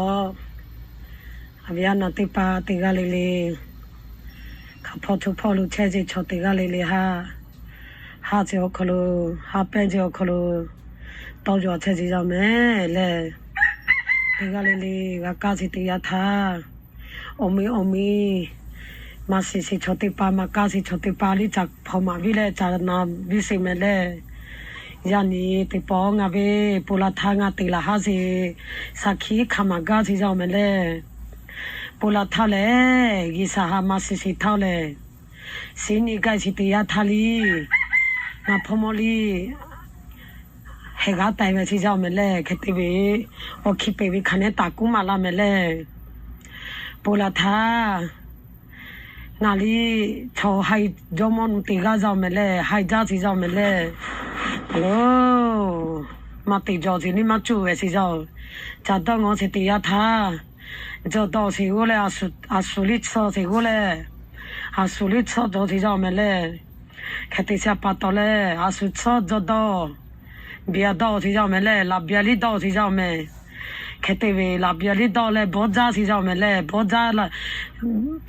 Awˬ, a viˉ a naˬ teˇ hpaˍ teˇ g'aˇ le le, hk'aˬ hpawˇ hto hpawˇ lo chehˇ ve chaw teˇ g'aˇ le le haˉ, haˉ chi awˬ hk'aw lo, haˉ pehˇ chi awˬ hk'aw lo, tawˇ yaw chehˇ ve yaˇ mehˍ lehˬ, teˇ g'aˇ le le g'a kaˇ chi teˇ yanˇ htaˇ, awˬ meh awˬ meh maˇ shiˍ shiˍ chaw teˇ hpaˍ, maˇ kaˇ shiˍ chaw teˇ hpaˍ liˇ ca hpaw maˍ viˉ leh ca naˍ viˉ sheˍ mehˍ lehˬ, yaˇ nyi teˇ pawˆ ngaˬ ve Ponˇ laˇ htaˇ ngaˬ te laˬ haˉ sheˍ, shaˍ hkiˆ hk'a maˍ gaˇ chi yaˇ mehˍ lehˬ, Ponˇ laˇ htaˇ lehˬ G'uiˬsha ha maˇ shiˍ shiˍ htaˇ lehˬ, shiˍ nyi gaˇ shiˍ teˇ yanˇ htaˇ liˇ, ngaˬ hpawˇ mawˇ liˇ heh g'aˇ taiˍ ve chi yaˇ mehˍ lehˬ, hk'e te ve awˬ hkiˇ peꞈ ve hk'aˬ nehˉ taˍ kuˉ maˍ laˇ mehˍ lehˬ, Ponˇ laˇ htaˇ ngaˬ liˇ chaw haiˬ jawˇmawˇ nu teˇ g'aˇ yaˇ mehˍ lehˬ, haiˬ jaˇ chi yaˇ mehˍ lehˬ, lo maˇ te jaw chi liˇ maˇ cuˇ ve chi yaˇ, ca dawˇ ngawˬ chi teˇ yanˇ htaˇ, jaw dawˇ sheˍ g'uˇ leh, a shu liˇ tsuhˇ sheˍ g'uˇ leh, a shu liˇ tsuhˇ jaw chi yaˇ mehˍ lehˬ, hk'e te chi a pa taw lehˬ, a shu tsuhˇ jaw dawˇ, biˇ a dawˇ chi yaˇ mehˍ lehˬ, laꞈ biˇ a liˇ dawˇ chi yaˇ mehˍ, hk'e te ve laꞈ biˇ a liˇ dawˇ leh bawˇ jaˇ chi yaˇ mehˍ lehˬ, bawˇ jaˇ la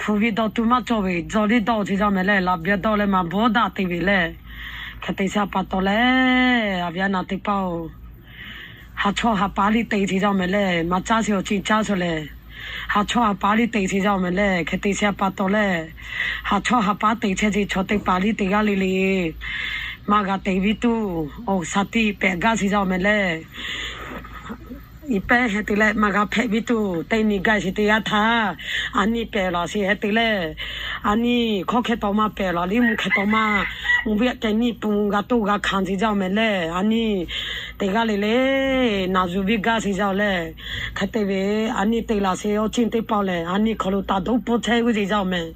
hpu viˇ dawˇ tuˬ maˇ cawˬ ve jaw liˇ dawˇ chi yaˇ mehˍ lehˬ, laꞈ biˇ a dawˇ leh maˇ bawˇ daꞈ te ve lehˬ, hk'e te chi a pa taw lehˬ, a viˉ a naˬ teˇ hpaˍ-oˬ, ha chawˇ ha paˉ liˇ te chi yaˇ mehˍ lehˬ, maˇ caˇ chi awˬ ceuˬ caˇ chi lehˬ, ha chawˇ ha paˉ liˇ te chi yaˇ mehˍ lehˬ, hk'e te chi a pa taw lehˬ, ha chawˇ ha paˉ te chehˇ ve chaw teˇ hpaˍ liˇ teˇ g'aˇ le le maˇ g'a te viˉ tuˬ, awˬ sha tiˇ pehꞈ gaˇ chi yaˇ mehˍ lehˬ, iˉ pehˉ heh te leh maˇ g'a hpehꞈ viˉ tuˬ, teˇ nyi gaˇ shiˍ teˇ yanˇ htaˇ, a nyi pehꞈ laˬ sheˍ heh te leh, a nyi hkawˇ hkeh taw maˇ pehꞈ laˬ liˇ mvuhˇ hkeh taw maˇ, mvuhˇ viˉ keh nyi pu g'a toˆ g'a hkanˍ chi yaˇ mehˍ lehˬ, a nyi teˇ g'aˇ le le naˬ zuhˬ viˉ gaˇ chi yaˇ lehˬ, hk'e te ve a nyi te laˬ sheˍ awˬ ceuˬ teˇ hpaˍ lehˬ, a nyi hk'aw lo taˍ doˉ pfuhˇ chehˇ g'uˇ chi yaˇ mehˍ,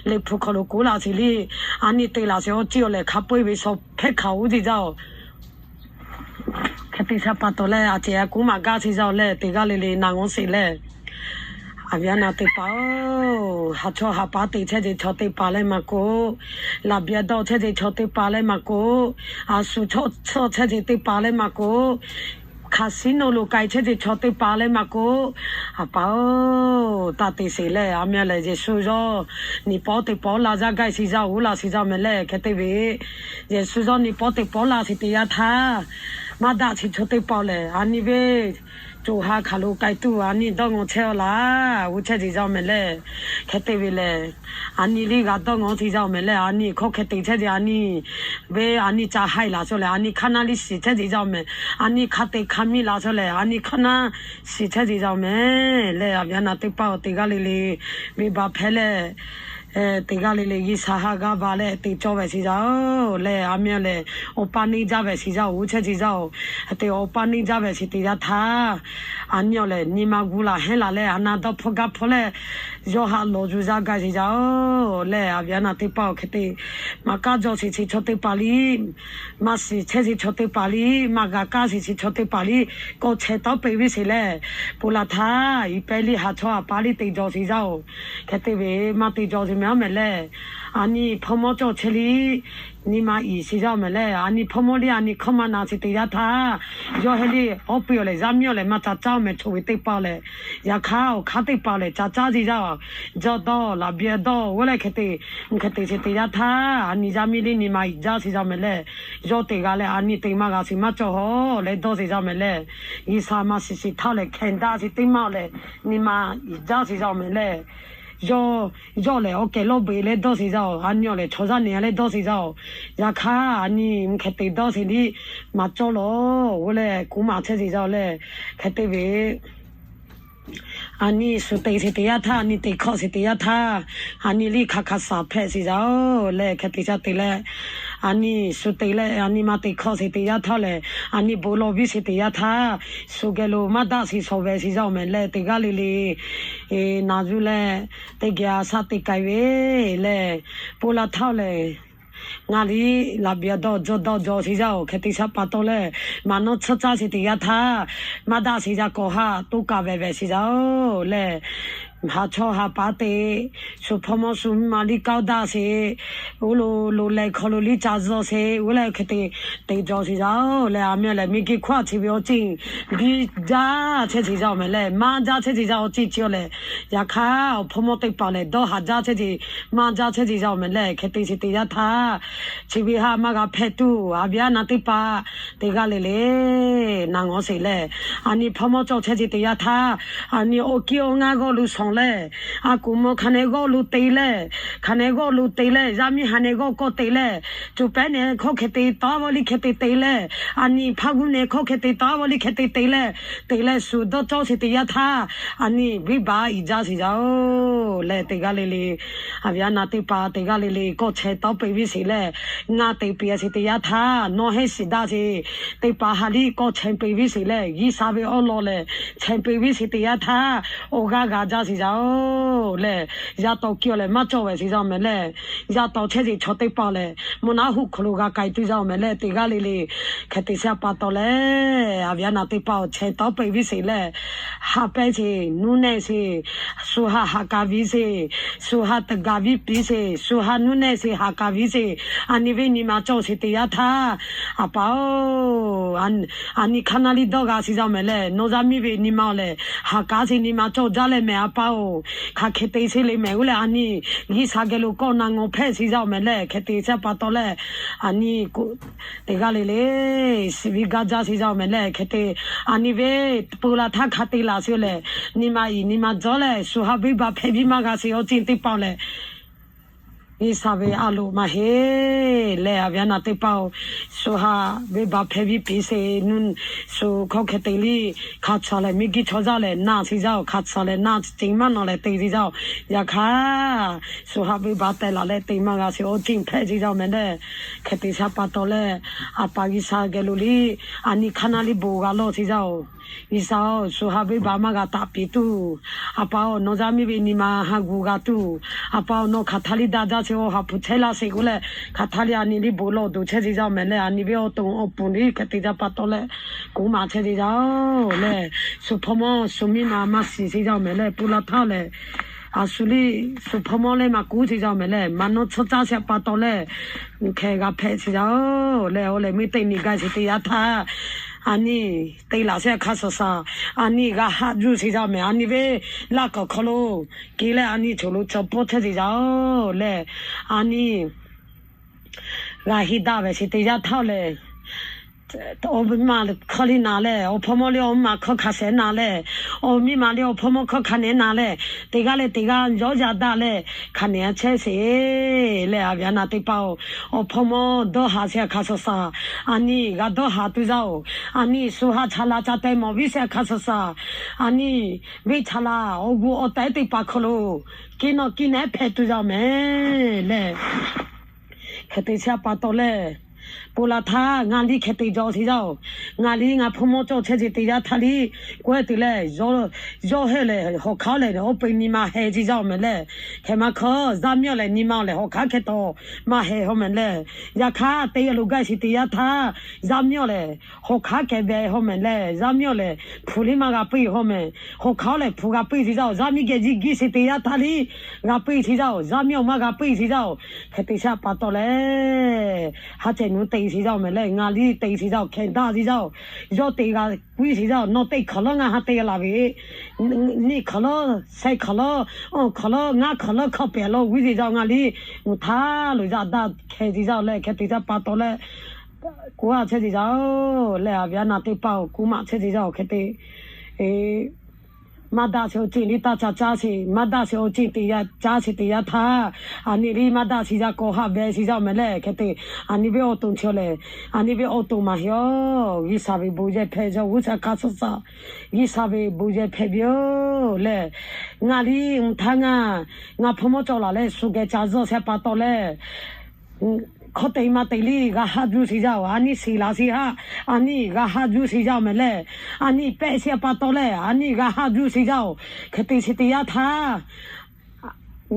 liꞈ hpu hk'aw lo kuˉ laˬ sheˍ liˇ, a nyi te laˬ sheˍ awˬ ceuˬ lehˬ hk'a peu-eˬ ve shaw hpehˇ hkanˍ g'uˇ chi yaˇ-oˬ, hk'e te chi a pa taw lehˬ, a cehˬ a kuˉ maˍ gaˇ chi yaˇ-oˬ lehˬ, teˇ g'aˇ le le naˬ ngawˬ sheˍ lehˬ, a viˉ a naˬ teˇ hpaˍ-oˬ, ha chawˇ ha paˉ te chehˇ ve chaw teˇ hpaˍ lehˬ maˇ k'oˆ, laꞈ biˇ a dawˇ chehˇ ve chaw teˇ hpaˍ lehˬ maˇ k'oˆ, a shu chawˇ chehˇ ve teˇ hpaˍ lehˬ maˇ k'oˆ, hk'aˬ siˉ nawˬ lo k'ai chehˇ ve chaw teˇ hpaˍ lehˬ maˇ k'oˆ, a pa-oˬ, taˇ te sheˍ lehˬ, a meh lehˬ Yeˍsuˆ yawˇ nyi pawˆ teˇ pawˆ laˇ yaˇ gaˇ shiˍ yaˇ-oˬ, laˇ shiˍ yaˇ mehˍ lehˬ, hk'e te ve Yeˍsuˆ yawˇ nyi pawˆ teˇ pawˆ laˇ shiˍ teˇ yanˇ htaˇ, maˇ daꞈ chi chaw teˇ hpaˍ lehˬ, a nyi ve co ha hk'aˬ lo k'ai tuˬ a nyi dawˇ ngawˬ chehˇ-aw laˇ, g'uˇ chehˇ chi yaˇ mehˍ lehˬ, hk'e te ve lehˬ, a nyi liˇ g'a dawˇ ngawˬ chi yaˇ mehˍ lehˬ, a nyi hkawˇ hkeh te chehˇ ve a nyi ve a nyi ca haiˬ laˬ chaw lehˬ, a nyi hk'aˇ naˇ liˇ shiˍ chehˇ chi yaˇ mehˍ, a nyi hk'a te hk'a miˇ laˬ chaw lehˬ, a nyi hk'aˇ naˇ shiˍ chehˇ chi yaˇ mehˍ lehˬ, a viˉ a naˬ teˇ hpaˍ-oˬ, teˇ g'aˇ le le venˇbaˆ hpehˇ leh, teˇ g'aˇ le le G'uiˬsha ha g'a va leh te cawˇ ve shiˍ yaˇ-oˬ lehˬ, a meh lehˬ awˬ pa neˇ jaˇ ve shiˍ yaˇ-oˬ, g'uˇ chehˇ chi yaˇ-oˬ, hk'e te awˬ pa neˇ jaˇ ve shiˍ teˇ yanˇ htaˇ, a nyi-oˬ lehˬ nyi ma gu laˬ hehnˇ laˬ leh a na dawˇ hpfuhˇ gaˇ hpfuhˇ leh yawˇ haꞈ lawˬ yuˬ yaˇ gaˇ shiˍ yaˇ-oˬ lehˬ, a viˉ a naˬ teˇ hpaˍ-oˬ, hk'e te maˇ kaˇ jaw shiˍ chi chaw teˇ hpaˍ liˇ, maˇ shiˍ chehˇ shiˍ chaw teˇ hpaˍ liˇ, maˇ g'a kaˇ shiˍ chi chaw teˇ hpaˍ liˇ kawˆ chehˇ tawˉ peꞈ ve shiˍ lehˬ, ponˬ laˬ htaˇ iˉ pehˇ liˇ ha chawˇ ha paˉ liˇ te jaw shiˍ yaˇ-oˬ, hk'e te ve maˇ te jaw shiˍ mehˍ a mehˍ lehˬ, a nyi hpawˇ mawˇ cawˬ chehˇ liˇ nyi ma iˍ shiˍ yaˇ mehˍ lehˬ, a nyi hpawˇ mawˇ liˇ a nyi hkawˇ maˇ na shiˍ teˇ yanˇ htaˇ, yawˇ heh liˇ awˉ peunˍ-oˬ lehˬ, yaˇ miˇ-oˬ lehˬ maˇ ca caˇ mehˍ, choˬ ve teˇ hpaˍ lehˬ, yaꞈ hk'aˇ awˬ hk'aˇ teˇ hpaˍ lehˬ ca caˇ shiˍ yaˇ-oˬ, jaw dawˇ laꞈ biˇ dawˇ g'uˇ leh hk'e te, hk'e te shiˍ teˇ yanˇ htaˇ, a nyi yaˇ miˇ liˇ nyi ma iˍ jaˇ shiˍ yaˇ mehˍ lehˬ, yawˇ teˇ g'aˇ leh a nyi te maˇ g'a shiˍ maˇ cawˬ-oˬ leh dawˇ shiˍ yaˇ mehˍ lehˬ, G'uiˬsha maˇ shiˍ shiˍ htaˇ lehˬ hkehˍ daꞈ shiˍ teˇ maˇ-oˬ lehˬ, nyi ma iˍ jaˇ shiˍ yaˇ mehˍ lehˬ, yawˇ, yawˇ lehˬ awˬ kehˬ lawˇ beˬ leh dawˇ shiˍ yaˇ-oˬ, a nyi-oˬ lehˬ chaw yaˇ nehˬ leh dawˇ shiˍ yaˇ-oˬ, yaꞈ hk'aˇ a nyi mvuhˇ hk'e te dawˇ shiˍ liˇ maˇ cawˬ lawˬ g'uˇ leh kuˉ maˬ chehˇ shiˍ yaˇ-oˬ lehˬ, hk'e te ve a nyi shu te shiˍ teˇ yanˇ htaˇ, a nyi te hkawˇ shiˍ teˇ yanˇ htaˇ, a nyi liˇ hk'a hk'a shaˍ hpehꞈ shiˍ yaˇ-oˬ lehˬ, hk'e te shaˍ te leh, a nyi shu te leh a nyi ma te hkawˇ shiˍ teˇ yanˇ htaˇ lehˬ, a nyi bon lawˬ viˉ shiˍ teˇ yanˇ htaˇ, shu geh lo maˇ daꞈ shiˍ shawˍ ve shiˍ yaˇ-oˬ mehˍ lehˬ, teˇ g'aˇ le le naˬ zuhˬ leh teˇ geh a shaˆ te k'ai ve lehˬ, ponˬ laˬ htaˇ-oˬ lehˬ, ngaˬ liˇ laꞈ biˇ dawˇ jaw dawˇ jaw shiˍ yaˇ-oˬ, hk'e te shaˍ pa taw lehˬ, maˍ nawˉ tsuhˇ caˇ shiˍ teˇ yanˇ htaˇ, maˇ daꞈ shiˍ yaˇ kawꞈ haˆ toˇ kaˍ vehˍ vehˍ shiˍ yaˇ-oˬ lehˬ, Haˍ chaw haˍ paˍ te, shu hpawˇ mawˇ shu miˇ ma liˇ kaoˇ daꞈ sheˍ, oˇ lo lo leh hk'aw lo liˇ ca zuhˆ sheˍ, oˇ leh hk'e te te jaw sheˍ yaˇ-oˬ leh, a meh lehˬ miˬ guiˬ hk'oˆ a chi ve awˬ ceuˬ biˇ jaˇ chehˇ sheˍ yaˇ-oˬ mehˍ lehˬ, maˇ jaˇ chehˇ sheˍ yaˇ awˬ ceuˬ chi-oˬ lehˬ, yaꞈ hk'aˇ awˬ hpawˇ mawˇ teˇ hpaˍ lehˬ dawˇ haˍ jaˇ chehˇ sheˍ, maˇ jaˇ chehˇ sheˍ yaˇ-oˬ mehˍ lehˬ, hk'e te sheˍ te yaˇ htaˇ, chi ve haꞈ maˇ g'a hpehꞈ tuˬ, a viˉ a naˍ teˇ hpaˍ teˇ g'aˇ le le naˍ ngawˬ sheˍ lehˬ, a nyi hpawˇ mawˇ cawˬ chehˇ sheˍ te yaˇ htaˇ, a nyi awˬ kiˇ awˬ ngaˇ g'awˇ lo shawˍ lehˬ, a kuˬ mvuh hk'a nehˬ g'awˇ lo te lehˬ, hk'a nehˬ g'awˇ lo te lehˬ, yaˇ miˇ ha nehˬ g'awˇ kawˆ te lehˬ, co pehˉ nehˬ hkawˇ hk'e te taˍ vaˇ liˇ hk'e te te lehˬ, a nyi hpaˇ g'uˇ nehˬ hkawˇ hk'e te taˍ vaˇ liˇ hk'e te te lehˬ, te leh shu dawˇ cawˇ sheˍ te yaˇ htaˇ, a nyi viˉ baˬ iˍ jaˇ sheˍ yaˇ-oˬ lehˬ, teˇ g'aˇ le le, a viˉ a naˍ teˇ hpaˍ teˇ g'aˇ le le kawˆ chehˇ tawˆ peꞈ viˇ sheˍ lehˬ, ngaˬ te peꞈ sheˍ te yaˇ htaˇ nawˬ heˆ shiˍ daꞈ sheˍ, teˇ hpaˍ ha liˇ kawˆ chehˇ peꞈ viˇ sheˍ lehˬ, G'uiˬsha ve awˉ lawn lehˬ chehˇ peꞈ viˇ sheˍ te yaˇ htaˇ, awˬ g'aˇ g'a jaˇ sheˍ yaˇ-oˬ lehˬ, yaˇ tawˍ kiˇ-oˬ lehˬ maˇ cawˬ ve sheˍ yaˇ-oˬ mehˍ lehˬ, yaˇ tawˍ chehˇ sheˍ chaw teˇ hpaˍ lehˬ, mvuhˇ naw huˆ hk'aw lo g'a k'ai tuˬ yaˇ-oˬ mehˍ lehˬ, teˇ g'aˇ le le hk'e te sheˍ pa taw lehˬ, a viˉ a naˍ teˇ hpaˍ-oˬ, chehˇ tawˆ peꞈ viˇ sheˍ lehˬ, haꞈ pehnˇ sheˍ, nuˇ nehˆ sheˍ, shu haꞈ haꞈ kaˍ viˇ sheˍ, shu haꞈ teꞈ gaˬ viˇ piˇ sheˍ, shu haꞈ nuˇ nehˆ sheˍ haꞈ kaˍ viˇ sheˍ, a nyi ve nyi ma cawˬ sheˍ te yaˇ htaˇ, a pa-oˬ, a nyi hk'aˇ naˇ liˇ dawˇ g'a sheˍ yaˇ-oˬ mehˍ lehˬ, nawˬ yaˇ miˇ ve nyi ma-oˬ lehˬ haꞈ kaˍ sheˍ nyi ma cawˬ jaˇ leh mehˍ a pa-oˬ, hk'aˬ hk'e te sheˍ le mehˍ oˬ leh a nyi G'uiˬsha geh lo kawˆ na ngawˬ hpehꞈ sheˍ yaˇ-oˬ mehˍ lehˬ, hk'e te sheˍ pa taw lehˬ, a nyi teˇ g'aˇ le le shiˍ viˇ gaˇ jaˇ sheˍ yaˇ-oˬ mehˍ lehˬ, hk'e te a nyi ve peu la htaˇ hk'a te laˬ sheˍ-oˬ lehˬ, nyi ma iˍ nyi ma jawˇ lehˬ, shu haꞈ venˇbaˆ hpehꞈ viˇ maˇ g'a sheˍ awˬ ceuˬ teˇ hpaˍ-oˬ lehˬ, G'uiˬsha ve a loꞈ maˇ heˆ lehˬ, a viˉ a naˍ teˇ hpaˍ-oˬ, shu haꞈ venˇbaˆ hpehꞈ viˇ piˇ sheˍ, nuˇ shu hkawˇ hk'e te liˇ hk'a chaw lehˬ miˬ guiˬ chaw yaˇ lehˬ naˬ sheˍ yaˇ-oˬ, hk'a chaw lehˬ naˬ ceˬ maˇ nawˬ lehˬ te sheˍ yaˇ-oˬ, yaꞈ hk'aˇ shu haꞈ venˇbaˆ teh laˬ leh te maˇ g'a sheˍ awˬ ceuˬ hpehꞈ sheˍ yaˇ-oˬ mehˍ lehˬ, hk'e te sheˍ pa taw lehˬ, a pa G'uiˬsha geh lo liˇ a nyi hk'aˇ naˇ liˇ bon g'a lawˬ sheˍ yaˇ-oˬ. G'uiˬsha-oˬ, shu haꞈ venˇbaˆ maˇ g'a taꞈ piˇ tuˬ, a pa-oˬ, nawˬ yaˇ miˇ ve nyi ma ha gu g'a tuˬ, a pa-oˬ, nawˬ hk'aˬ htaˇ liˇ daꞈ jaˇ sheˍ-oˬ, haꞈ hpu chehˇ laˇ sheˍ k'oˆ leh, hk'aˬ htaˇ liˇ a nyi liˇ bon lawˬ duˬ chehˇ sheˍ yaˇ-oˬ mehˍ lehˬ, a nyi ve awˬ to awˬ ponˬ liˇ hk'e te yaˇ pa taw leh, kuˉ maˬ chehˇ sheˍ yaˇ-oˬ lehˬ, shu hpawˇ mawˇ shu miˇ ma maˇ shiˍ sheˍ yaˇ-oˬ mehˍ lehˬ, peu la htaˇ lehˬ, a shu liˇ shu hpawˇ mawˇ lehˬ maˇ kuˉ sheˍ yaˇ-oˬ mehˍ lehˬ, maˇ nawˇ tcuhˇ caˇ sheˍ pa taw lehˬ, hk'e g'a hpehꞈ sheˍ yaˇ-oˬ lehˬ, awˬ lehˬ miˇ teˇ nyi gaˇ sheˍ te yaˇ htaˇ, a nyi te laˬ sheˍ hk'a shaˍ shaˍ, a nyi g'a haꞈ juˇ sheˍ yaˇ-oˬ mehˍ, a nyi ve laˇ kawꞈ hk'aw lo kehˬ leh a nyi choˬ lo cawˬ pawˇ chehˇ sheˍ yaˇ-oˬ lehˬ, a nyi g'a heˆ daꞈ ve sheˍ te yaˇ htaˇ lehˬ, awˬ miˇ ma hkawˇ liˇ naˍ lehˬ, awˬ hpawˇ mawˇ liˇ awˬ miˇ ma hkawˇ hk'a shehˍ naˍ lehˬ, awˬ miˇ ma liˇ awˬ hpawˇ mawˇ hkawˇ hk'a nehˬ naˍ lehˬ, teˇ g'aˇ leh teˇ g'aˇ yawˇ yaˇ daꞈ leh hk'a nehˬ a chehˇ sheˍ lehˬ, a viˉ a naˍ teˇ hpaˍ-oˬ, awˬ hpawˇ mawˇ dawˇ haˍ sheˍ hk'a shaˍ shaˍ, a nyi g'a dawˇ haˍ tuˬ yaˇ-oˬ, a nyi shu haꞈ chaˍ laˬ ca teh mawˬ viˇ sheˍ hk'a shaˍ shaˍ, a nyi venˇ chaˍ laˬ awˬ g'uˇ awˬ tehˉ teˇ hpaˍ hk'aw lo kehˬ nawˬ kehˬ nehˬ hpehꞈ tuˬ yaˇ-oˬ mehˍ lehˬ, hk'e te sheˍ pa taw lehˬ, peu la htaˇ ngaˬ liˇ hk'e te jaw sheˍ yaˇ-oˬ, ngaˬ liˇ ngaˬ hpawˇ mawˇ cawˬ chehˇ sheˍ te yaˇ htaˇ liˇ k'oˆ-e te lehˬ, yawˇ hehˆ lehˬ hawˬ hk'aˉ lehˬ oˇ peu nyi ma heh sheˍ yaˇ-oˬ mehˍ lehˬ, hk'e maˇ hk'aˇ yaˇ miˇ-oˬ lehˬ nyi ma-oˬ lehˬ hawˬ hk'aˉ hk'e taw maˇ heh haw mehˍ lehˬ, yaꞈ hk'aˇ teˇ g'aˇ lo gaˇ sheˍ te yaˇ htaˇ yaˇ miˇ-oˬ lehˬ hawˬ hk'aˉ kehˬ ve haw mehˍ lehˬ, yaˇ miˇ-oˬ lehˬ hpu liˇ maˇ g'a puiˇ haw mehˍ, hawˬ hk'aˉ lehˬ hpu g'a puiˇ sheˍ yaˇ-oˬ, yaˇ miˇ geh jiˇ giˇ sheˍ te yaˇ htaˇ liˇ g'a puiˇ sheˍ yaˇ-oˬ, yaˇ miˇ-oˬ maˇ g'a puiˇ sheˍ yaˇ-oˬ, hk'e te sheˍ pa taw lehˬ, ha cehˬ nuˇ te sheˍ yaˇ-oˬ mehˍ lehˬ, ngaˬ liˇ te sheˍ yaˇ-oˬ, hkehˬ daꞈ sheˍ yaˇ-oˬ, yawˇ te g'a puiˇ sheˍ yaˇ-oˬ, nawˬ teˇ hk'awꞈ lawˉ ngaˬ ha te g'a laˬ ve, neˇ hk'awꞈ lawˉ sheh hk'awꞈ lawˉ awˬ hk'awꞈ lawˉ ngaˇ hk'awꞈ lawˉ hkawˇ pehˍ lawˇ g'uˇ sheˍ yaˇ-oˬ, ngaˬ liˇ mvuhˇ htaˇ lo yaˇ daꞈ hkehˬ sheˍ yaˇ-oˬ lehˬ, hk'e te sheˍ pa taw lehˬ, k'oˆ a chehˇ sheˍ yaˇ-oˬ lehˬ, a viˉ a naˍ teˇ hpaˍ-oˬ, kuˉ maˬ chehˇ sheˍ yaˇ-oˬ, hk'e te maˇ daꞈ sheˍ awˬ ceuˬ liˇ taˇ ca caˇ sheˍ, maˇ daꞈ sheˍ awˬ ceuˬ te yaˇ caˇ sheˍ te yaˇ htaˇ, a nyi liˇ maˇ daꞈ sheˍ yaˇ k'awꞈ haꞈ ve sheˍ yaˇ-oˬ mehˍ lehˬ, hk'e te a nyi ve awˬ to chi-oˬ lehˬ, a nyi ve awˬ to maˇ heˆ-oˬ, G'uiˬsha ve bon yehˬ hpehꞈ yaˇ-oˬ, G'uiˬsha hk'a shaˍ shaˍ G'uiˬsha ve bon yehˬ hpehꞈ ve-oˬ lehˬ, ngaˬ liˇ mvuhˇ htaˇ ngaˬ, ngaˬ hpawˇ mawˇ cawˬ laˬ leh shu geh ca zuhˆ sheˍ pa taw lehˬ, hkawˇ te maˇ te liˇ g'a haꞈ juˇ sheˍ yaˇ-oˬ, a nyi shiˍ laˬ sheˍ haꞈ, a nyi g'a haꞈ juˇ sheˍ yaˇ-oˬ mehˍ lehˬ, a nyi pehˆ sheˍ pa taw lehˬ, a nyi g'a haꞈ juˇ sheˍ yaˇ-oˬ, hk'e te sheˍ te yaˇ htaˇ,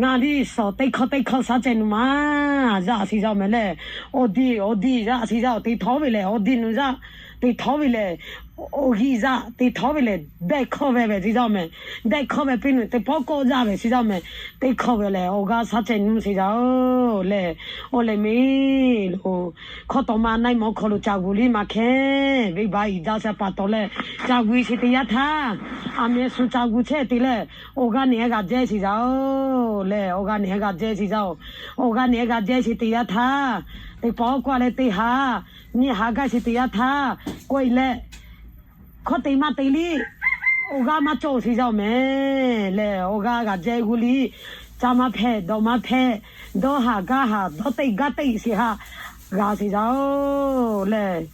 ngaˬ liˇ shawˍ teˇ hkawˇ teˇ hkawˇ shaˉ cehˬ nuˬ maˇ yaˇ sheˍ yaˇ-oˬ mehˍ lehˬ, awˬ diˇ awˬ diˇ yaˇ sheˍ yaˇ-oˬ, te htawˇ ve lehˬ awˬ diˇ nuˬ yaˇ, te htawˇ ve lehˬ awˬ g'uiˬ zaꞈ te htawˇ ve lehˬ, dehˆ hkawˇ ve ve chi yaˇ mehˍ. Dehˆ hkawˇ ve piˇ nuˬ teˇ pawˆ kawˆ jaˇ ve chi yaˇ mehˍ. Teˇ hkawˇ ve lehˬ, awˬ g'aˇ shaˉ cehˬ nuˇ chi yaˇ-oˬ lehˬ, awˬ lehˬ miˬ lo hkawˇ tawꞈ ma naˆ mawˇ hk'aw lo ca gu liˇ maˇ hkehˇ. Venˇbaˆ iˍ jaˇ sheˍ pa taw lehˬ, ca gu sheˍ teˇ yanˇ htaˇ, aˬ mehˍ shu ca gu chehˇ te lehˬ, awˬ g'aˇ nehˬ g'a jehˇ chi yaˇ-oˬ lehˬ, awˬ g'aˇ nehˬ g'a jehˇ chi yaˇ-oˬ. Awˬ g'aˇ nehˬ g'a jehˇ sheˍ teˇ yanˇ htaˇ, teˇ pawˆ kawˆ leh teˇ ha nyi ha gaˇ sheˍ teˇ yanˇ htaˇ, kawˆ e leh hkawˇ te maˇ te liˇ, awˬ g'aˇ maˇ cawˬ chi yaˇ-oˬ mehˍ lehˬ, awˬ g'aˇ g'a jehˇ g'uˇ liˇ, caˇ maˇ hpehꞈ, dawˬ maˇ hpehꞈ, dawˇ haˍ gaˇ haˍ, dawˇ teˆ gaˇ teˆ sheˍ haꞈ g'a sheˍ yaˇ-oˬ lehˬ,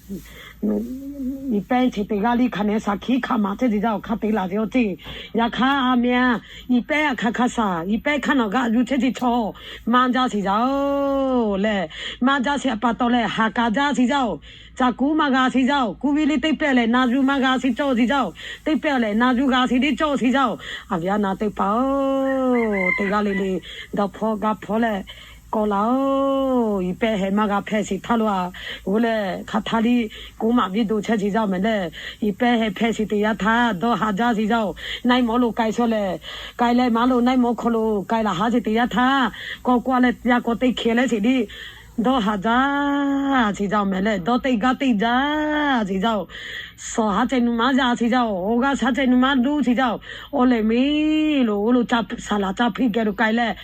iˍ pehˇ chi teˇ g'aˇ liˇ hk'a nehˬ shaˍ hkiˉ hk'a maˍ chehˇ chi yaˇ-oˬ, hk'a te laˬ sheˍ-oˬ ceˇ. Yaꞈ hk'aˇ, aˬ mehˍ iˍ pehˇ aꞈ hk'a hk'a shaˍ, iˍ pehˇ hk'aˇ nawˬ g'aꞈ yuˬ chehˇ chi chaw maˇ jaˇ sheˍ yaˇ-oˬ lehˬ, maˇ jaˇ sheˍ pa taw lehˬ, haˍ kaˍ jaˇ sheˍ yaˇ-oˬ. Ca kuˉ maˇ g'a sheˍ yaˇ-oˬ. Kuˇ ve liˇ teˇ pehˇ lehˬ, na zuh maˇ g'a sheˍ cawˬ sheˍ yaˇ-oˬ. Teˇ pehˇ lehˬ, na zuh g'a sheˍ liˇ cawˬ sheˍ yaˇ-oˬ. Aˬ viˉ aˬ naˍ teˇ hpaˍ-oˬ, teˇ g'aˇ le le dawˇ hpawˇ gaˇ hpawˇ leh kawˆ laˇ-oˬ. Iˍ pehˇ heh maˇ g'a hpehˇ sheˍ htaˇ lo a, g'uˇ lehˬ hk'a htaˇ liˇ kuˉ maꞈ viˉ do chehˇ sheˍ yaˇ-oˬ mehˍ lehˬ, iˍ pehˇ heh hpehˇ sheˍ teˇ yanˇ htaˇ dawˇ haˍ jaˇ sheˍ yaˇ-oˬ. Naˆ mawˇ lo k'ai shaw lehˬ, k'ai leh maˇ lo naˆ mawˇ hk'aw lo k'ai laˬ haˉ sheˍ teˇ yanˇ htaˇ, kawˆ kawˆ leh yaˇ kawˆ teˇ hkeh leh sheˍ liˇ dawˇ haˍ jaˇ sheˍ yaˇ-oˬ mehˍ lehˬ, dawˇ teˆ gaˇ teˆ jaˇ sheˍ yaˇ-oˬ. Suhˍ haˉ ceh nu maˇ yaˇ sheˍ yaˇ-oˬ. Awˬ g'aˇ shaˉ ceh nu maˇ duˇ sheˍ yaˇ-oˬ. Awˬ lehˬ miˬ lo oˇ lo ca saˍ laˍ ca hpiˇ geh lo k'ai leh,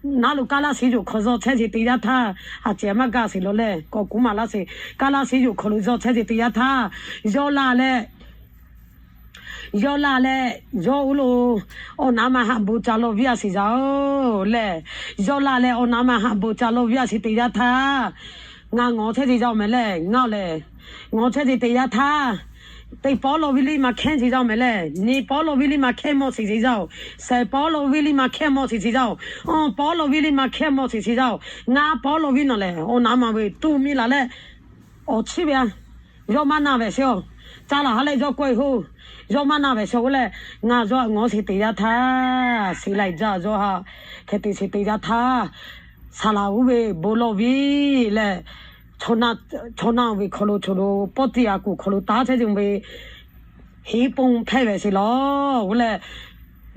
naˉ lo kaˇ laˇ shiˉ yoˬ hk'aw zuhˇ chehˇ sheˍ teˇ yanˇ htaˇ, aˬ ceh maˇ gaˇ sheˍ law lehˬ, kawˆ kuˉ maꞈ laˇ sheˍ. Kaˇ laˇ shiˉ yoˬ hk'aw lo zuhˇ chehˇ sheˍ teˇ yanˇ htaˇ, yawˇ laˇ leh, yawˇ laˇ leh, yawˇ oˇ lo awˬ naˉ ma haꞈ bon ca lawˇ viˇ a sheˍ yaˇ-oˬ lehˬ, yawˇ laˇ leh awˬ naˉ ma haꞈ bon ca lawˇ viˇ a sheˍ teˇ yanˇ htaˇ, ngaˬ ngawˬ chehˇ sheˍ yaˇ-oˬ mehˍ lehˬ, ngaˬ-oˬ lehˬ, ngawˬ chehˇ sheˍ teˇ yanˇ htaˇ, teˇ pawˆ lawˇ viˇ liˇ maˇ hkehˇ sheˍ yaˇ-oˬ mehˍ lehˬ, nyiˇ pawˆ lawˇ viˇ liˇ maˇ hkehˇ mawˇ sheˍ sheˍ yaˇ-oˬ. Sehˍ pawˆ lawˇ viˇ liˇ maˇ hkehˇ mawˇ sheˍ sheˍ yaˇ-oˬ. Awˬ pawˆ lawˇ viˇ liˇ maˇ hkehˇ mawˇ sheˍ sheˍ yaˇ-oˬ. Ngaˇ pawˆ lawˇ viˇ nawˬ lehˬ, awˬ naˉ ma ve tuˬ miˇ laˬ leh, awˬ chiˇ ve a, yawˇ maˇ na vehꞈ sheˍ-oˬ. Ca laˬ haˉ leh yawˇ kawˆ e hoˬ, yawˇ maˇ na vehꞈ sheˍ-oˬ lehˬ, ngaˬ yawˇ htaꞈ ngawˬ sheˍ teˇ yanˇ htaˇ, sheˍ laiˬ jaˇ yawˇ htaꞈ hk'e te sheˍ teˇ yanˇ htaˇ, saˍ laˍ oˇ ve bon lawˇ viˇ leh, chaw naˆ ve hk'aw lo chaw lo pawˆ tiꞈ a kuˬ hk'aw lo taˉ chehˇ ve ve, hiˉ pon hpehˇ vehꞈ sheˍ lawˬ g'uˇ lehˬ,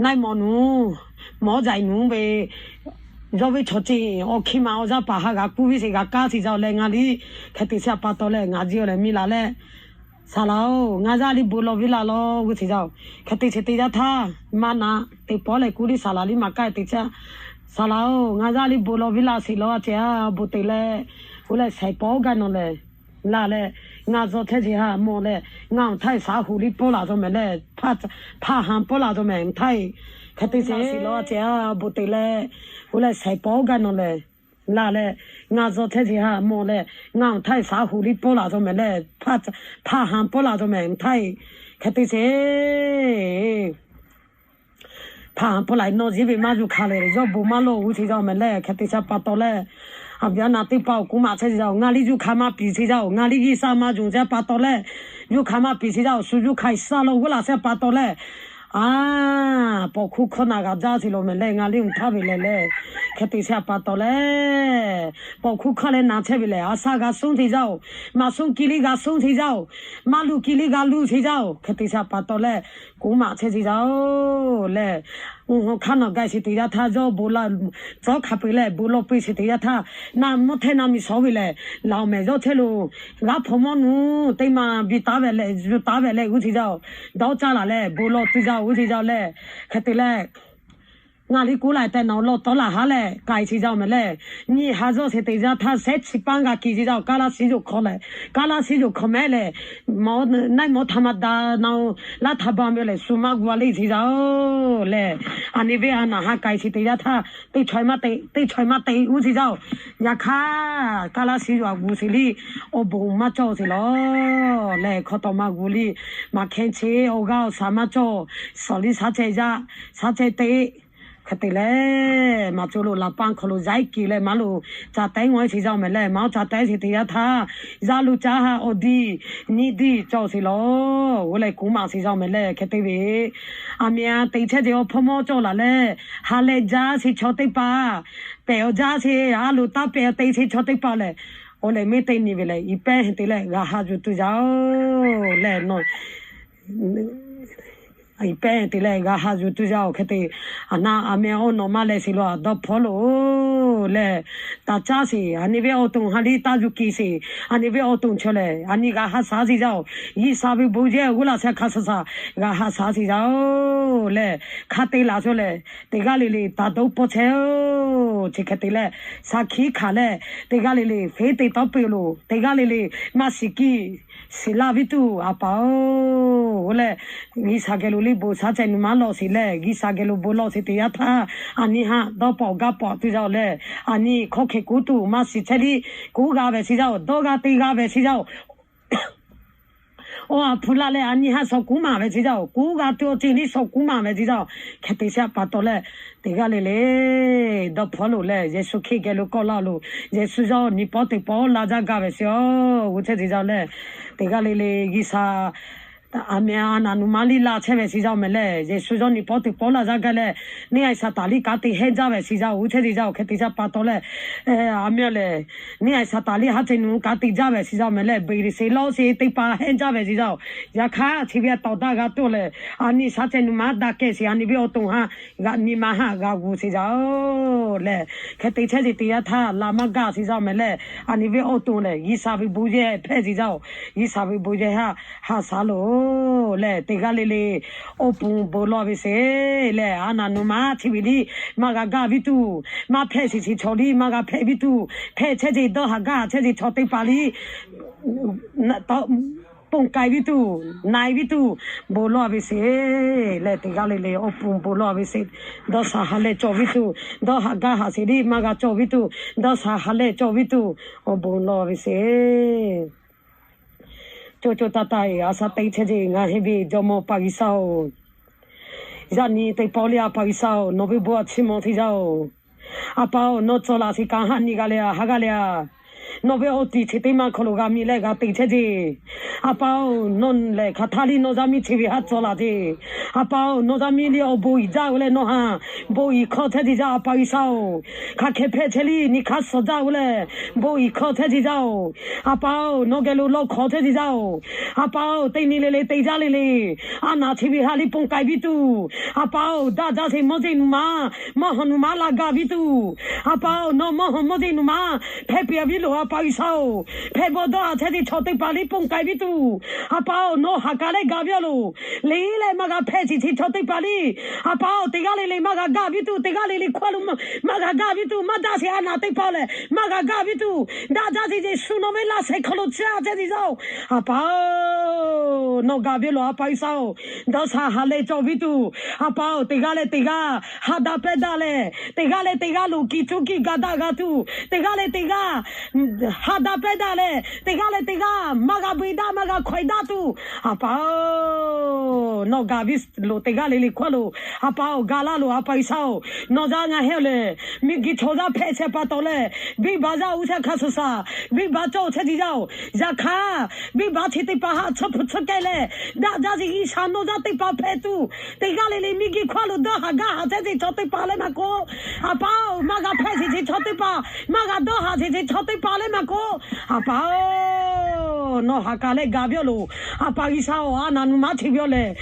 naˆ mawˇ nuˬ, mawˇ jaiˬ nuˬ ve, yawˇ ve chaw ceuˬ awˬ hkiˇ ma awˬ yaˇ paˍ ha g'a kuˇ viˇ sheˍ g'a kaˇ sheˍ yaˇ-oˬ lehˬ, ngaˬ liˇ hk'e te sheˍ pa taw lehˬ, ngaˬ jiˇ-oˬ lehˬ miˇ laˬ leh, saˍ laˍ-oˬ, ngaˬ yaˇ liˇ bon lawˇ viˇ laˇ lawˬ g'uˇ sheˍ yaˇ-oˬ. Hk'e te sheˍ teˇ yanˇ htaˇ, maˇ na, teˇ pawˆ lehˬ kuˇ liˇ saˍ laˍ liˇ maˇ kaˇ te ca. Saˍ laˍ-oˬ, ngaˬ yaˇ liˇ bon lawˇ viˇ laˇ sheˍ lawˬ a ceh a bon te leh, g'uˇ lehˬ sehˍ pawˆ gaˇ nawˬ lehˬ, laˬ leh, ngaˬ zuhˇ chehˇ sheˍ haꞈ mawˇ leh, ngaˬ awˬ htaˇ e shaˉ hoꞈ liˇ pawˆ laˬ zaw mehˍ lehˬ, hpaˇ ha pawˆ laˬ zaw mehˍ awˬ htaˇ e. Hk'e te sheˍ sheˍ lawˬ a ceh a bon te leh, g'uˇ lehˬ sehˍ pawˆ gaˇ nawˬ lehˬ, laˬ leh, ngaˬ zuhˇ chehˇ sheˍ haꞈ mawˇ leh, ngaˬ awˬ htaˇ e shaˉ hoꞈ liˇ pawˆ laˬ zaw mehˍ lehˬ, hpaˇ ha pawˆ laˬ zaw mehˍ awˬ htaˇ e. Hk'e te sheˍ hpaˇ ha pawˆ laˬ, nawˬ ziˉ ve maˇ yuˬ hkanˍ lehˬ, yawˇ bon maˇ lawˇ g'uˇ sheˍ yaˇ-oˬ mehˍ lehˬ, hk'e te sheˍ pa taw leh, aˬ viˉ aˬ naˍ teˇ hpaˍ-oˬ, kuˉ maꞈ chehˇ sheˍ yaˇ-oˬ, ngaˬ liˇ yuˬ hkanˍ maˇ piˍ sheˍ yaˇ-oˬ, ngaˬ liˇ g'uiˬ sha maˇ yonˍ sheˍ pa taw leh, yuˬ hkanˍ maˇ piˍ sheˍ yaˇ-oˬ, shu yuˬ hkanˍ sha lawˬ g'uˇ laˬ sheˍ pa taw leh, a, paw hkuˇ hkawˇ na g'a jaˇ sheˍ lawˬ mehˍ lehˬ, ngaˬ liˇ awˬ htaˇ ve lehˬ lehˬ, hk'e te sheˍ pa taw leh, paw hkuˇ hkawˇ leh na chehˇ ve lehˬ, a shaˉ g'a suhˉ sheˍ yaˇ-oˬ, maꞈ suhˉ kiˇ liˇ g'a suhˉ sheˍ yaˇ-oˬ, maˇ luˬ kiˇ liˇ g'a luˬ sheˍ yaˇ-oˬ, hk'e te sheˍ pa taw leh, kuˉ maꞈ chehˇ sheˍ yaˇ-oˬ lehˬ, uˉ hawˉ hk'aˇ nawˬ g'a sheˍ teˇ yanˇ htaˇ, yawˇ bon la, cawˇ hk'a peu-eˬ leh bon lawˇ piˇ sheˍ teˇ yanˇ htaˇ, na mvuhˇ htehˇ na miˬ shawˉ ve lehˬ, laˬ-oˬ mehˍ yawˇ chehˇ lo, g'aˇ hpawˇ mawˇ nuˬ teˇ ma biˇ taˉ ve leh yuˬ taˉ ve leh g'uˇ sheˍ yaˇ-oˬ, dawˇ caˇ laˬ leh bon lawˇ piˇ yaˇ-oˬ g'uˇ sheˍ yaˇ-oˬ lehˬ, hk'e te leh, ngaˬ liˇ kuˉ la teh nawˬ lawˇ tawˉ laˬ haˉ leh k'ai sheˍ yaˇ-oˬ mehˍ lehˬ, nyi ha zuhˇ sheˍ teˇ yanˇ htaˇ shehˉ chi paˇ g'a kiˬ sheˍ yaˇ-oˬ, kaˇ laˇ shiˉ yoˬ hk'aw leh, kaˇ laˇ shiˉ yoˬ hk'aw mehˍ lehˬ, mawˇ naˆ mawˇ htaꞈ ma da na-oˬ, laˇ htaꞈ ba ve lehˬ shu maˇ gu a leˇ sheˍ yaˇ-oˬ lehˬ, aˬ nyi venˇ aˬ naˍ ha k'ai sheˍ teˇ yanˇ htaˇ, teˇ chaweh maˇ te, teˇ chaweh maˇ te g'uˇ sheˍ yaˇ-oˬ, yaꞈ hk'aˇ kaˇ laˇ shiˉ yoˬ a gu sheˍ liˇ, awˬ bon maˇ cawˬ sheˍ lawˬ lehˬ, hk'aw tawꞈ ma gu liˇ, maˇ hkehˇ cheˇ, awˬ g'aˇ awˬ shaˍ maˇ cawˬ, shawˍ liˇ shaˉ chehˇ yaˇ, shaˉ chehˇ teˇ hk'e te leh, maˇ cawˬ lo laꞈ paˇ hk'aw lo zaiˉ keˬ leh maˇ lo ca teh ngawˬ sheˍ yaˇ-oˬ mehˍ lehˬ, maˇ ca teh sheˍ teˇ yanˇ htaˇ, yaˇ lo caˇ ha awˬ diˇ nyiˇ diˇ cawˬ sheˍ lawˬ g'uˇ lehˬ, kuˉ maꞈ sheˍ yaˇ-oˬ mehˍ lehˬ, hk'e te ve, aˬ miˍ aˬ te chehˇ te awˬ hpawˇ mawˇ cawˬ laˬ leh, ha leh jaˇ sheˍ chaw teˇ hpaˍ, pehˬ awˬ jaˇ sheˍ, a lo taˇ pehˬ awˬ te sheˍ chaw teˇ hpaˍ lehˬ, awˬ lehˬ mehˍ teˇ nyi ve lehˬ, iˍ pehˇ heˍ te leh g'a ha yuˬ tuˬ yaˇ-oˬ lehˬ nawˬ pehˇ te leh g'a haꞈ yuˬ tuˬ yaˇ-oˬ. Hk'e te, a naˆ a meh awˬ nawˬ maˇ leh sheˍ lo a dawˇ hpawˇ loˬ lehˬ, taˍ caˇ sheˍ. A nyi ve awˬ to ha liˇ taˇ yuˬ kiˬ sheˍ. A nyi ve awˬ to chaw lehˬ, a nyi g'a haꞈ shaˉ sheˍ yaˇ-oˬ. G'uiˬsha ve bon yehˬ g'uˇ laˬ sheh hk'a shuˍ shaˍ g'a haꞈ shaˉ sheˍ yaˇ-oˬ lehˬ, hk'a te laˬ shaw lehˬ, teˇ g'aˇ le le taˍ dawˇ pawˇ chehˇ-oˬ. Chi hk'e te leh, shaˍ hkiˆ hkanˍ leh, teˇ g'aˇ le le feˉ te tawˇ peuˬ loˬ. Teˇ g'aˇ le le maˇ shiˍ kiˇ shiˍ laˇ viˉ tuˬ, a paˍ-oˬ lehˬ, G'uiˬsha geh lo liˇ bon shaˉ ceh nuˬ maˉ lawˬ sheˍ lehˬ, G'uiˬsha geh lo bon lawˬ sheˍ teˇ yanˇ htaˇ, a nyi haꞈ dawˇ pawˆ gaˇ pawˆ tuˬ yaˇ-oˬ lehˬ, a nyi hkawˇ hk'e kuˉ tuˬ maˇ shiˍ chehˇ liˇ kuˉ g'a ve sheˍ yaˇ-oˬ. Dawˇ g'a te g'a ve sheˍ yaˇ-oˬ. Awˬ ha hpu la leh a nyi haꞈ shaw kuˉ maˍ ve sheˍ yaˇ-oˬ. Kuˉ g'a tuˬ awˬ ceuˬ liˇ shaw kuˉ maˍ ve sheˍ yaˇ-oˬ. Hk'e te sheˍ pa taw leh, teˇ g'aˇ le le dawˇ hpawˇ loˬ lehˬ, Yeˍsuˆ Hkriꞈ geh lo kawˆ laˇ loˬ. Yeˍsuˆ yawˇ nyi pawˆ teˇ pawˆ laˇ jaˇ gaˇ ve sheˍ-oˬ. G'uˇ chehˇ sheˍ yaˇ-oˬ lehˬ, teˇ g'aˇ le le G'uiˬsha a meh a naˍ nuˬ maˉ liˇ laˇ chehˇ ve sheˍ yaˇ-oˬ meh lehˬ, Yeˍsuˆ yawˇ nyi pawˆ teˇ pawˆ laˇ jaˇ gaˇ leh, neˇ a shaˍ taˍ liˇ kanˉ te hehnˇ jaˇ ve sheˍ yaˇ-oˬ. G'uˇ chehˇ sheˍ yaˇ-oˬ. Hk'e te sheˍ pa taw leh, a meh lehˬ, neˇ a shaˍ taˍ liˇ haˉ ceh nuˬ kanˉ te jaˇ ve sheˍ yaˇ-oˬ meh lehˬ, beˬ liꞈ sheˍ lawˇ sheˍ teˇ hpaˍ hehnˇ jaˇ ve sheˍ yaˇ-oˬ. Yaꞈ hk'aˇ, chi ve a tawˍ daꞈ g'a tuˬ lehˬ, a nyi shaˉ ceh nuˬ maˉ daꞈ kehˬ sheˍ. A nyi ve awˬ to haꞈ g'a nyi ma haꞈ g'a g'uˬ sheˍ yaˇ-oˬ lehˬ, hk'e te chehˇ sheˍ teˇ yanˇ htaˇ la maˇ gaˇ sheˍ yaˇ-oˬ meh lehˬ, a nyi ve awˬ to lehˬ, G'uiˬsha ve bon yehˬ hpehꞈ sheˍ yaˇ-oˬ. G'uiˬsha ve bon yehˬ haꞈ haꞈ shaˉ loˬ lehˬ, teˇ g'aˇ le le awˬ pon bon lawˬ ve sheˍ lehˬ, a naˍ nuˬ maˉ chi ve liˇ maˇ g'a gaˇ viˉ tuˬ, maˇ hpehꞈ sheˍ chi chaw liˇ maˇ g'a hpehꞈ viˉ tuˬ, hpehꞈ chehˇ sheˍ dawˇ haꞈ gaˇ haꞈ chehˇ sheˍ chaw teˇ hpaˍ liˇ ponˬ k'ai viˉ tuˬ, na-e viˉ tuˬ, bon lawˬ ve sheˍ lehˬ, teˇ g'aˇ le le awˬ pon bon lawˬ ve sheˍ. Dawˇ sha ha lehˬ cawˬ viˉ tuˬ, dawˇ haꞈ gaˇ haꞈ sheˍ liˇ maˇ g'a cawˬ viˉ tuˬ, dawˇ sha ha lehˬ cawˬ viˉ tuˬ, awˬ bon lawˬ ve sheˍ. Cawˇ cawˇ taˇ taˇ-e, a shaˉ teˇ chehˇ sheˍ, ngaˬ hui ve Jawˇmawˇ Paˍ G'uiˬsha-oˬ, yaꞈ nyi teˇ pawˆ liˇ a Paˍ G'uiˬsha-oˬ, nawˬ ve bon a chiˇ mvuh teˇ yanˇ-oˬ, a pa-oˬ, nawˬ cawˬ laˬ sheˍ kaꞈ haꞈ nyi g'a leh a haˉ g'a leh a, nawˬ ve awˬ tiˍ chi teˇ maˇ hk'aw lo g'a mi leh g'a te chehˇ sheˍ. A pa-oˬ, nawˬ lehˬ hk'aˬ htaˇ liˇ nawˬ yaˇ miˇ chi ve haˉ cawˬ laˬ sheˍ. A pa-oˬ, nawˬ yaˇ miˇ liˇ awˬ bon uiˍ jaˇ ve leh nawˬ haꞈ bon uiˍ hk'aw chehˇ sheˍ yaˇ, a Paˍ G'uiˬsha-oˬ, hk'aˬ hk'e hpehꞈ chehˇ liˇ nyi hk'aˇ suhˍ jaˇ ve leh bon uiˍ hk'aw chehˇ sheˍ yaˇ-oˬ. A pa-oˬ, nawˬ geh lo lawˇ hk'aw chehˇ sheˍ yaˇ-oˬ. A pa-oˬ, teˇ nyi le le te jaˇ le le, a naˍ chi ve ha liˇ ponˬ k'ai viˉ tuˬ, a pa-oˬ, daꞈ jaˇ sheˍ mawˇ jeˬ nuˬ maˉ, mawˇ hawˬ nuˬ maˉ la gaˇ viˉ tuˬ, a pa-oˬ, nawˬ mawˇ hawˬ mawˇ jeˬ nuˬ maˉ hpehꞈ piˇ a viˉ loˬ, a Paˍ G'uiˬsha-oˬ, hpehꞈ bawˬ dawˇ haꞈ chehˇ sheˍ chaw teˇ hpaˍ liˇ ponˬ k'ai viˉ tuˬ, a pa-oˬ, nawˬ ha k'aˬ leh gaˬ ve a loˬ. Liˇ leh maˇ g'a hpehꞈ sheˍ chi chaw teˇ hpaˍ liˇ, a pa-oˬ, teˇ g'aˇ le le maˇ g'a gaˇ viˉ tuˬ, teˇ g'aˇ le le hkawˇ lo maˇ g'a gaˇ viˉ tuˬ, maˇ daꞈ sheˍ a naˍ teˇ hpaˍ lehˬ maˇ g'a gaˇ viˉ tuˬ, daꞈ jaˇ sheˍ Yeˍsuˆ nawˬ ve laˇ shehˍ hk'aw lo chehˇ a chehˇ sheˍ yaˇ-oˬ. A pa-oˬ, nawˬ gaˬ ve loˬ, a Paˍ G'uiˬsha-oˬ, dawˇ sha ha lehˬ cawˬ viˉ tuˬ, a pa-oˬ, teˇ g'aˇ leh teˇ g'aˇ ha daꞈ pehˇ daꞈ leh, teˇ g'aˇ leh teˇ g'aˇ loˬ kiˬ cuˇ kiˬ gaˬ daꞈ g'a tuˬ, teˇ g'aˇ leh teˇ g'aˇ ha daꞈ pehˇ daꞈ leh, teˇ g'aˇ leh teˇ g'aˇ maˇ g'a beuꞈ daꞈ maˇ g'a hkawehˬ daꞈ tuˬ, a pa-oˬ, nawˬ gaˬ ve loˬ, teˇ g'aˇ le le hkawˇ lo, a pa-oˬ, gaˬ laˇ loˬ, a Paˍ G'uiˬsha-oˬ, nawˬ yaˇ ngaˬ hui lehˬ miˬguiˬ chaw yaˇ hpehꞈ chehˇ pa taw leh, venˇbaˆ yaˇ uˉ shaˉ hk'a shuˍ shaˍ venˇbaˆ cawˬ chehˇ sheˍ yaˇ-oˬ. Yaꞈ hk'aˇ, venˇbaˆ chi teˇ hpaˍ haꞈ tsuhˇ hpu tsuhˇ kehˬ leh, daꞈ jaˇ sheˍ G'uiˬsha nawˬ yaˇ teˇ hpaˍ hpehꞈ tuˬ, teˇ g'aˇ le le miˬguiˬ hkawˇ lo dawˇ haꞈ gaˇ haꞈ chehˇ sheˍ chaw teˇ hpaˍ leh maˇ k'oˆ, a pa-oˬ, maˇ g'a hpehꞈ sheˍ chi chaw teˇ hpaˍ, maˇ g'a dawˇ haꞈ sheˍ chi chaw teˇ hpaˍ leh maˇ k'oˆ, a pa-oˬ, nawˬ ha k'aˬ leh gaˬ ve a loˬ, a Paˍ G'uiˬsha-oˬ, a naˍ nuˬ maˉ chi ve a lehˬ,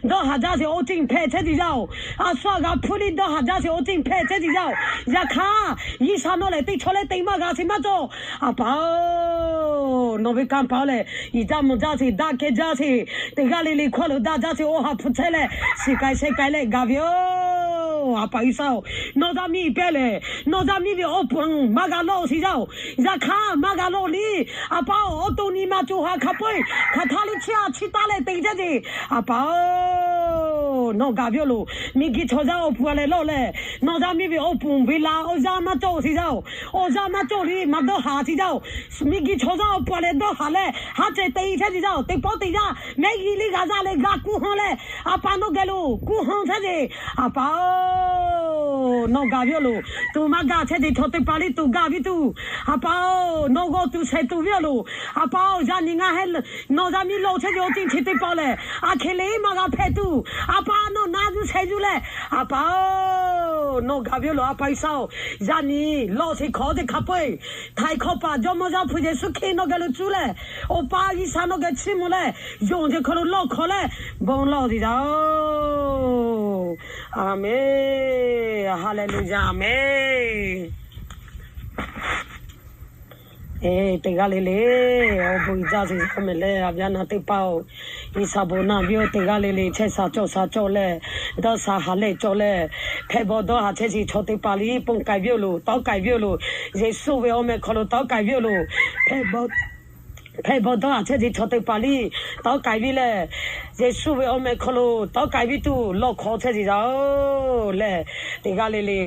dawˇ haꞈ jaˇ sheˍ awˬ ceuˬ hpehꞈ chehˇ sheˍ yaˇ-oˬ. A shu a g'a hpuˇ liˇ dawˇ haꞈ jaˇ sheˍ awˬ ceuˬ hpehꞈ chehˇ sheˍ yaˇ-oˬ. Yaꞈ hk'aˇ, G'uiˬsha nawˬ lehˬ teˇ chaw leh teˇ maˇ g'a sheˍ maˇ cawˬ, a pa-oˬ, nawˬ ve kanˇ paˍ lehˬ yiˍ jaˇ mvuh jaˇ sheˍ, daꞈ kehˬ jaˇ sheˍ, teˇ g'aˇ le le hkawˇ lo daꞈ jaˇ sheˍ, awˬ ha hpu chehˇ leh shiˍ k'ai sheh k'ai leh gaˬ ve yoˬ. A Paˍ G'uiˬsha-oˬ, nawˬ yaˇ miˇ pehˇ lehˬ nawˬ yaˇ miˇ ve awˬ pon maˇ g'a lawˇ sheˍ yaˇ-oˬ. Yaꞈ hk'aˇ, maˇ g'a lawˇ liˇ, a pa-oˬ, awˬ to nyi ma co ha hk'a peu-eˬ hk'aˬ htaˇ liˇ chiˇ a chiˇ taˇ leh te chehˇ sheˍ, a pa-oˬ, nawˬ gaˬ ve a loˬ, miˬguiˬ chaw yaˇ awˬ pon a leh lawˇ leh, nawˬ yaˇ miˇ ve awˬ pon ve la awˬ yanˇ maˇ cawˬ sheˍ yaˇ-oˬ. Awˬ yanˇ maˇ cawˬ liˇ maˇ dawˇ haˍ sheˍ yaˇ-oˬ. Miˬguiˬ chaw yaˇ awˬ pon a leh dawˇ haˍ leh haˉ ceh te chehˇ sheˍ yaˇ-oˬ. Teˇ pawˆ teˇ yanˇ mehˆ g'uiˬ liˇ g'a zaˇ leh g'a kuˇ han leh, a pa nawˬ geh lo kuˇ han chehˇ sheˍ, a pa-oˬ, nawˬ gaˬ ve a loˬ, tuˬ maˇ gaˬ chehˇ sheˍ chaw teˇ hpaˍ liˇ tuˬ gaˬ viˉ tuˬ, a pa-oˬ, nawˬ g'aw tuˬ shehˍ tuˬ ve a loˬ, a pa-oˬ, yaꞈ nyi ngaˬ heh nawˬ yaˇ miˇ lawˇ chehˇ ve awˬ ceuˬ chi teˇ hpaˍ lehˬ, a hk'e le maˇ g'a hpehꞈ tuˬ, a pa nawˬ na yuˬ shehˍ yuˬ leh, a pa-oˬ, Nawˬ gaˬ ve yoˬ laˬ, a pa G'uiˬsha-oˬ. Yaꞈ nyi lawˇ sheˍ hkawˍ teˇ hk'a peu-eˬ, htaiˍ hkawˇ paˍ Jawˇmawˇ Yaˇ hpu Yeˍsuˆ Hkriꞈ nawˬ geh lo cuˇ leh, Awˬ pa G'uiˬsha nawˬ geh chiˇ mvuh leh, yonˍ ve hk'aw lo lawˇ hkawˇ leh, bon lawˇ te yaˇ-oˬ. Aˍmenˍ. Haˍleˍluˍyaˍ. Aˍmenˍ. Eˬ, teˇ g'aˇ le le, awˬ bon uiˍ jaˇ sheˍ yaˇ mehˍ leh, a yaˇ naˍ teˇ hpaˍ-oˬ, G'uiˬsha bon naˆ viˉ-oˬ, teˇ g'aˇ le le chehˇ sha cawˬ sha cawˬ leh, dawˇ sha ha lehˬ cawˬ leh, hpehꞈ bawˬ dawˇ haˍ chehˇ sheˍ chaw teˇ hpaˍ liˇ pon k'ai viˉ-oˬ loˬ, tawˉ k'ai viˉ-oˬ loˬ. Yeˍsuˆ ve awˬ meh hk'aw lo tawˉ k'ai viˉ-oˬ loˬ. Hpehꞈ bawˬ dawˇ haˍ chehˇ sheˍ chaw teˇ hpaˍ liˇ tawˉ k'ai viˉ leh, Yeˍsuˆ ve awˬ meh hk'aw lo tawˉ k'ai viˉ tuˬ lawˇ hkawˇ chehˇ sheˍ yaˇ-oˬ lehˬ, teˇ g'aˇ le le